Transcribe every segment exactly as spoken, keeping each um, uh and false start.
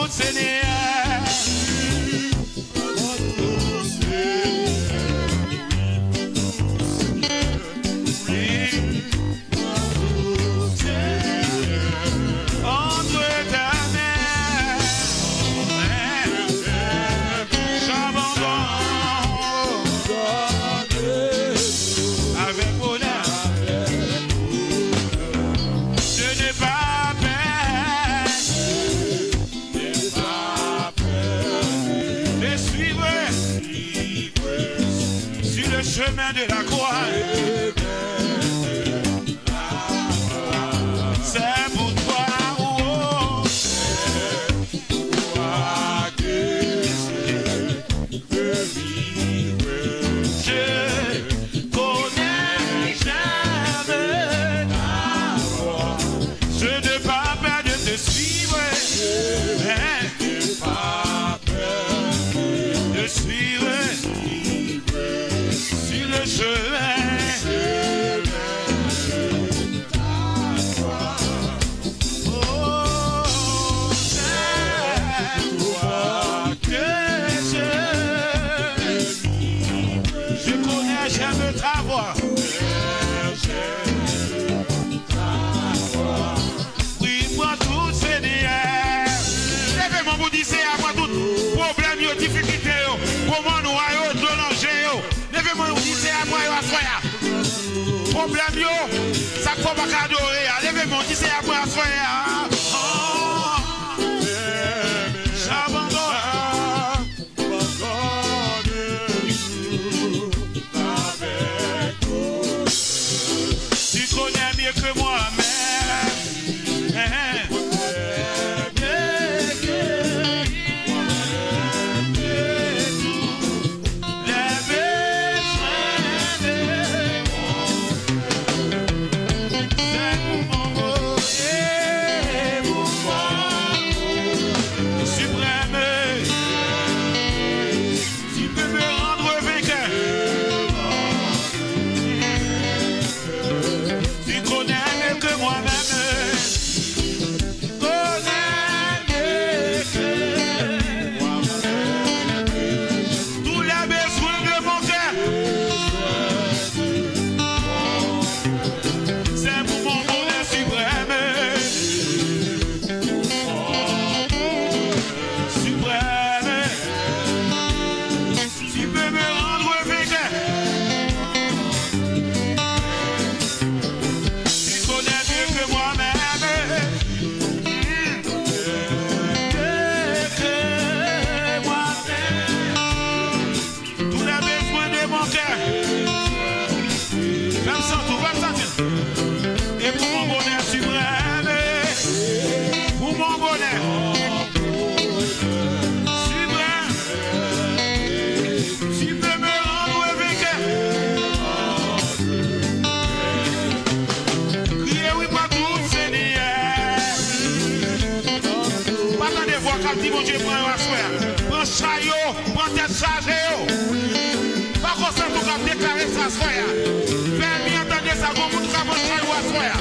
Senyè. Antre ta men. Chabon bon. Avèk bonè. Je n'ai pas peur de suivre sur le chemin de la croix. C'est pour toi, oh, oh. Je connais jamais ta voix. Je n'ai pas peur de te suivre. Hein? De suivre sur le chemin. Oh, c'est toi que je, je connais, j'aime ta voix. Wi, pran tout, Senyè. Leve men w pou di, Senyè, pran tout pwoblèm yo, difikilte yo, gwo mòn wa yo, dlo nan je yo. Leve men w pou di, Senyè, pran yo aswè a. Pwoblèm yo, sa k fè w pa ka adore a. Leve men w, di, Senyè, pran aswè a. Oh. Chabon bon. Tu connais mieux que moi-même. Les besoins de mon cœur, mon Dieu, mon roi suprême. Tu peux me rendre vainqueur. Tu connais mieux que moi-même. Tu connais mieux que moi-même. Tous les besoins de mon cœur. C'est pour mon bonheur suprême. Suprême. Tu peux me rendre vainqueur. Tu connais mieux que moi-même. Mieux que moi-même. Tous les besoins de mon cœur. Fè m santi w, fè m santi w. Et pour mon bonheur suprême. Pour mon bonheur. Suprême. Tu peux me rendre vainqueur. Kriye wi, pran tout, Senyè. Pa tande vwa k ap di Bondye pran yo aswè a. Pran chay yo, pran tèt chaje yo. Pa konsa tou k ap deklare sa aswè a. Fè mi an tande sa, gon moun ka pran chay ou aswè a.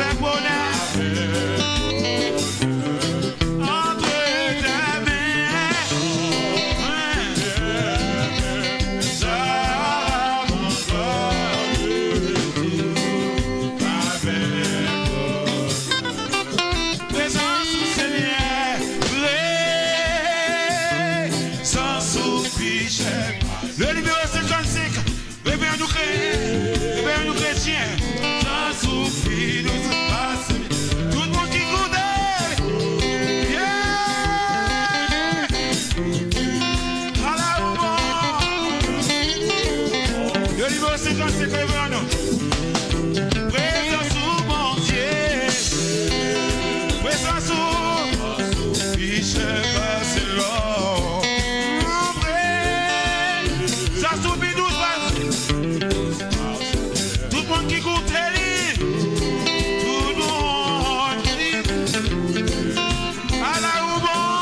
Avèk bonè. Antre tes mains. Sa va kontan. Prezans ou, Senyè, prezans ou pi chè. Le nimewo senkannsenk, reveye nou kre-, reveye nou kretyen. Sa soufi nou pase. Tout moun ki koute. Yeah! Ala ou bon. Le nimewo senkannsenk, reveye nou. Prezans ou, Bondye. Prezans ou pi chè pase lò. Prezans ou pi dous pase. Tout moun ki koute li. Tout moun ki ala ou bon.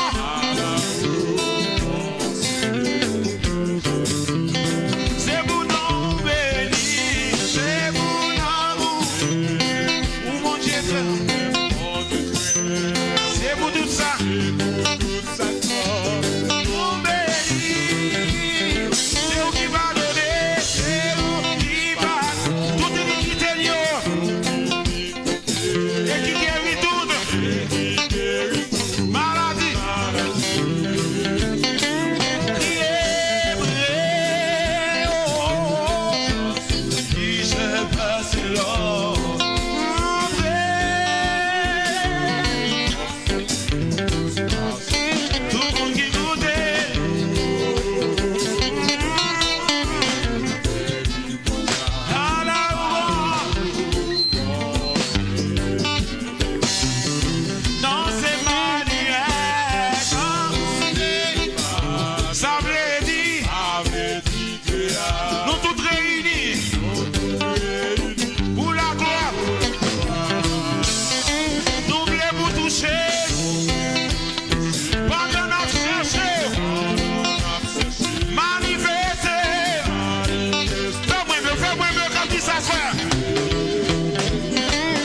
Se pou non w beni, se pou lanmou ou Bondye fè. Se pou tout sa. Nou beni. Se ou ki padone, se ou ki pa. Tout inikite n yo. E ki geri tout maladi. Kriye, priye, oh, ki chè pase lò. Tout moun ki koute. Ala ou bon. Non, se Manuel. Sa vle di, nou tout reyini pou laglwa. Nou vle pou touche. Pandan n ap chèche w, manifeste. Fè mwen byen, fè mwen byen, k ap di sa, frè.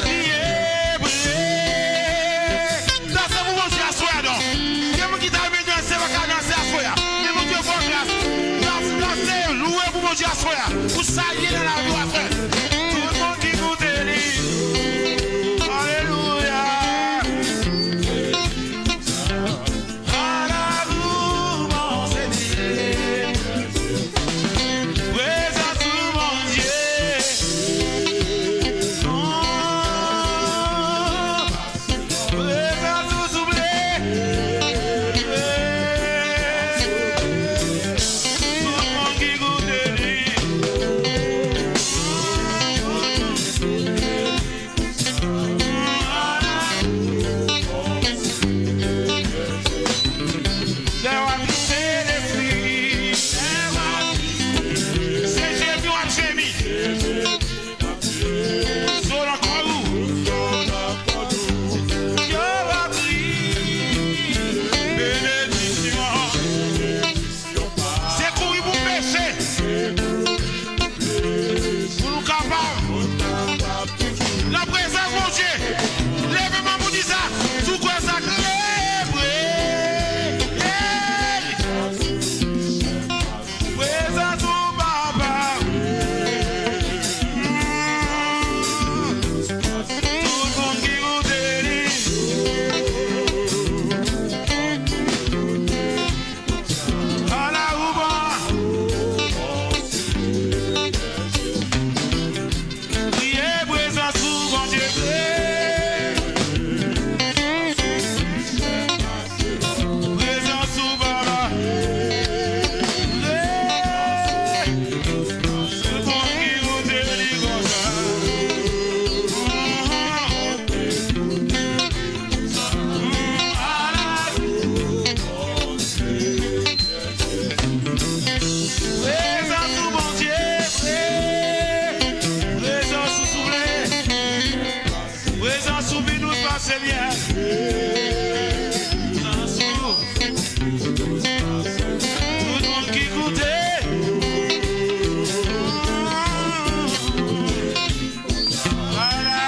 Kriye, priye. Danse pou Bondye aswè a, non. Gen moun ki ta renmen danse, pa ka danse aswè a. Men Bondye fè w gras. Danse, danse, louwe pou Bondye aswè a. Pou sa l ye nan lavi w aswè. Tout moun ki koute li. Alelouya. Ala ou bon Senyè. Prezans ou Bondye. Oh. Prezans ou souple. Tout moun ki koute li. Lè w ap jemi, se jemi w ap jemi. Zo nan kò ou. Yo ap kriye benediksyon. Se kouri pou peche. Pou nou kapab nan prezans Bondye. Leve men pou di sa. Si w kwè sa, leve. Hey! Prezans ou, Papa. Tout moun ki koute li. Ala ou bon. Kriye prezans ou, Bondye vre. Prezans ou, Papa. Vre. Tout moun ki koute li konsa. Prezans ou, Bondye vre. Prezans ou, souple. Prezans ou pi dous pase myèl. Prezans ou. Tout moun ki koute. Ala.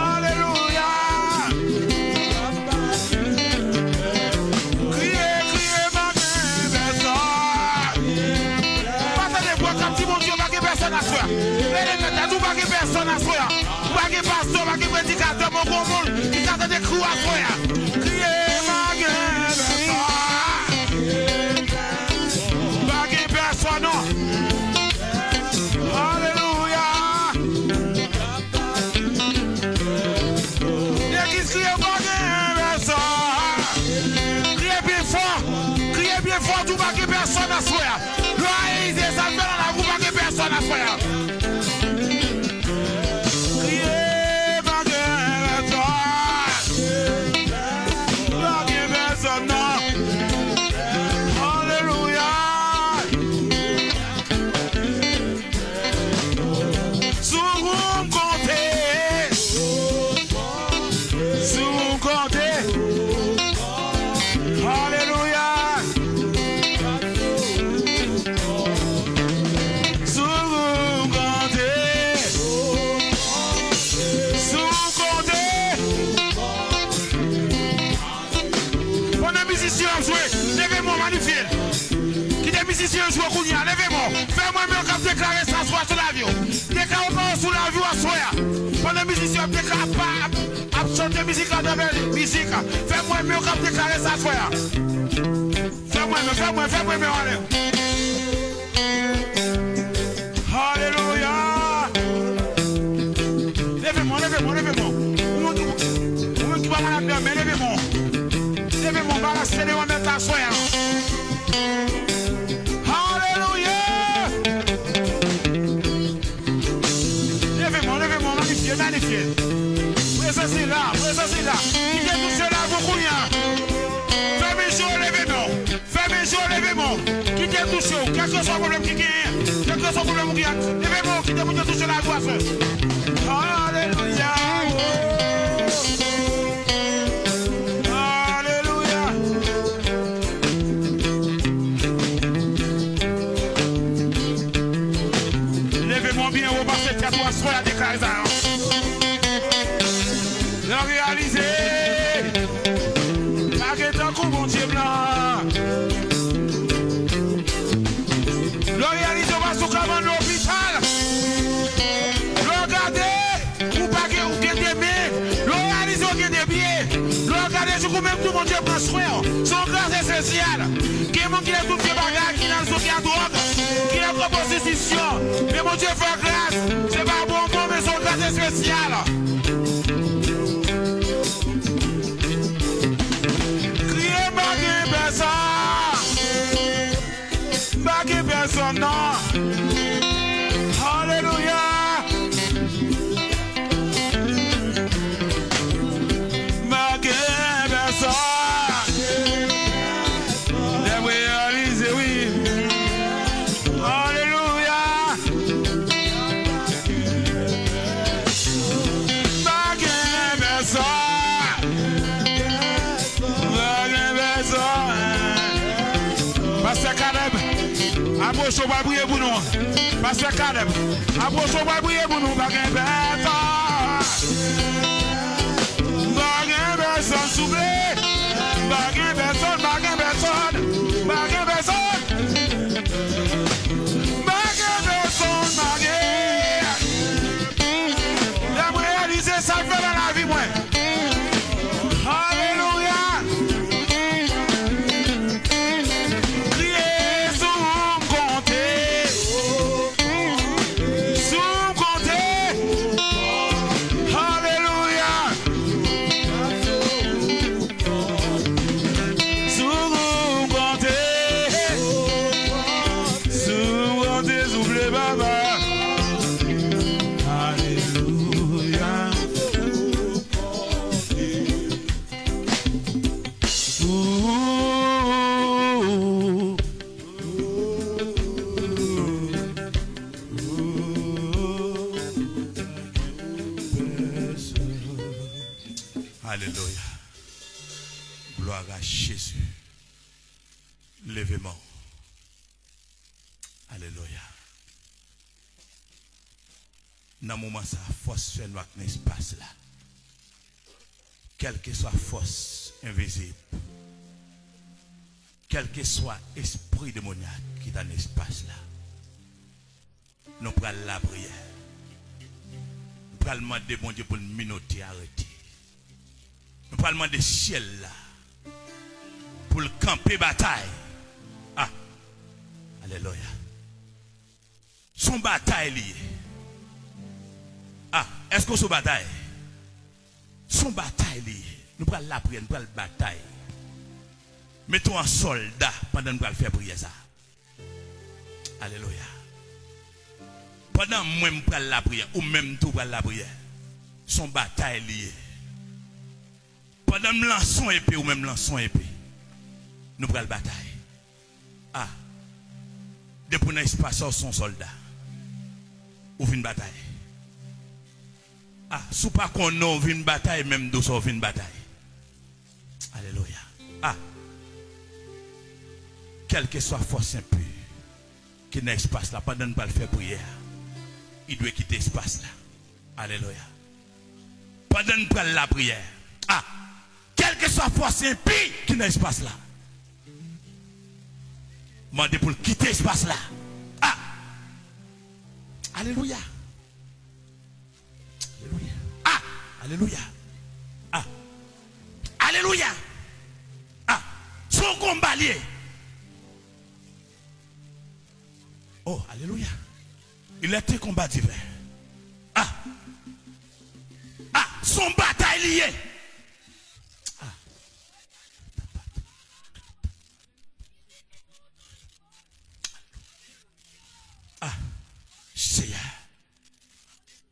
Alelouya. Kriye, kriye, pa gen pèsòn. Pa tande vwa k ap di Bondye pa gen pèsòn aswè a. Leve men tèt ou, pa gen pèsòn aswè a. Ou pa gen pastè, ou pa gen predikatè, men ou gon moun ki ka tande kri w aswè a. Kriye, pa gen pèsòn. Pa gen pèsòn, non. Alelouya. Legliz kriye pa gen pèsòn. Kriye byen fò. Kriye byen fò, di w pa gen pèsòn aswè a. Lè w analize sa k fè nan lavi w, pa gen pèsòn aswè a. Kriye pa gen pèsòn. Pa gen pèsòn, non. Alelouya. Si w konte, si w konte, alelouya. Si w konte, si w konte. Pandan mizisyen yo ap jwe, leve men w, manifye l. Kite mizisyen yo jwe kounye a, leve men w. Fèmen men w k ap deklare sa sou, sou lavi w. Deklare pawòl sou lavi w aswè a. Pandan mizisyen yo ap deklare, ap, ap, ap chante mizik la, atravè mizik la. Fèmen men w k ap deklare sa aswè a. Fèmen men, fèmen, fèmen men w anlè. Alelouya! Leve men w, leve men w, leve men w. Ou menm ki, ou menm ki pa malad nan men, leve men w. Leve men w, balanse devan Mèt la aswè a. Alelouya! Leve men w, leve men w, manifye, manifye. Prezans li la, prezans li la. Kite touche lavi w kounye a. Fèmen je w, leve men w. Fèmen je w, leve men w. Kite l touche w. Kèlkeswa pwoblèm ki genyen, kèlkeswa pwoblèm ou genyen, leve men w, kite Bondye touche lavi w aswè. Alelouya. Alelouya. Leve men w byen wo, pase tèt ou aswè a, deklare sa. Lè w reyalize, pa gen tankou Bondye m nan. Lè w reyalize w pa sou kabann lopital. Lè w gade, ou pa gen, ou gen de men. Lè w reyalize w gen de pye. Lè w gade jouk ou menm tou Bondye pran swen w. Se yon gras espesyal. Gen moun ki lè tout vye bagay, ki nan zouke a dwòg, ki nan gwo pwostitisyon. Men Bondye fè gras. Se pa bonbon, men se yon gras espesyal. Kriye pa gen pèsòn. Pa gen pèsòn, non. Alelouya. Pa gen pèsòn. Lè m reyalize, wi. Alelouya. Pa gen pèsòn. Pa gen pèsòn. Pastè Caleb, apwoche, w pral priye pou nou. Pastè Caleb, apwoche, w pral priye pou nou. Pa gen pèsòn. Pa gen pèsòn, souple. Pa gen pèsòn, pa gen pèsòn. Pa gen pèsòn. Pa gen pèsòn, pa gen. Lè m reyalize sa l fè nan lavi mwen. Alelouya. Kriye si w konte. Si w konte. Alelouya. Si w konte. Si w konte, souple, papa. Alelouya. Ooh. Alelouya. Glwa a Jezi. Leve men w. Alelouya. Nan moman sa a, fòs fènwa k nan espas la, kèlkeswa fòs envizib, kèlkeswa espri demonyak ki ta nan espas la, nou pral lapriyè. Nou pral mande Bondye pou l minote, arete. Nou pral mande syèl la pou l kanpe batay. Ah, alelouya. Se yon batay li ye. Ah, èske w se yon batay? Se yon batay li ye. Nou pral lapriyè, nou pral batay. Mete w an sòlda pandan nou pral fè priyè sa a. Alelouya. Pandan mwen m pral lapriyè, ou menm tou pral lapriyè. Se yon batay li ye. Pandan m lanse yon epe, ou menm lanse yon epe. Nou pral batay. Ah. Depi w nan espas sa, w se yon sòlda. Ou vin batay. Ah, si w pa konnen w vin batay, menm dous w vin batay. Alelouya. Ah. Kèlkeswa fòs enpi ki nan espas la, pandan n pral fè priyè a, li dwe kite espas la. Alelouya. Pandan n pral lapriyè a, kèlkeswa fòs enpi ki nan espas la, mande pou l kite espas la. Ah! Alelouya. Alelouya. Ah! Alelouya. Ah! Alelouya. Ah! Se yon konba li ye. Oh, alelouya. Il est un combat divin. Ah! Ah! Se yon batay li ye.